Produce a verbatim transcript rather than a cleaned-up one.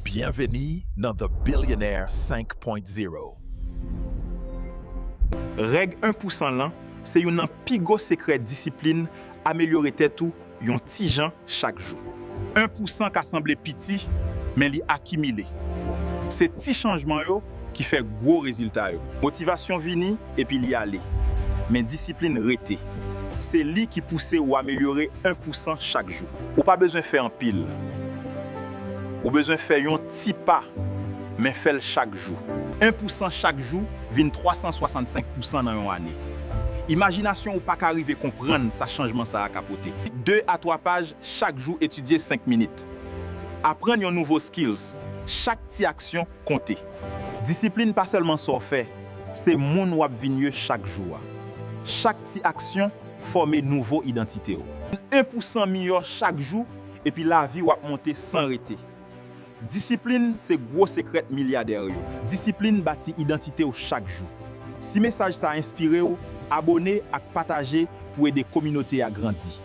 Byenveni nan The Billionaire cinq point zéro. Règ en pou san lan se youn nan pi gwo sekrè disiplin, amelyore tèt ou yon ti jan chak jou. En pou san ka sanble piti, men li akimile. Se ti chanjman yo ki fè gwo rezilta yo. Motivasyon vini epi li ale, men disiplin rete. Se li ki pouse ou amelyore en pou san chak jou. Ou pa bezwen fè anpil. Ou bezwen fè yon ti pa, men fè l chak jou. En pou san chak jou vin twa san swasannsenk pou san nan yon ane. Imajinasyon ou pa ka rive konprann sa chanjman sa a ka pote. De a twa paj chak jou, etidye senk minit. Aprann yon nouvo skills. Chak ti aksyon konte. Disiplin pa sèlman sa w fè, se moun w ap vin ye chak jou a. Chak ti aksyon fòme nouvo idantite w. En pou san miyò chak jou, epi lavi w ap monte san rete. Disiplin se gwo sekrè milyadè yo. Disiplin bati idantite w chak jou. Si mesaj sa a enspire w, abone ak pataje pou ede kominote a grandi.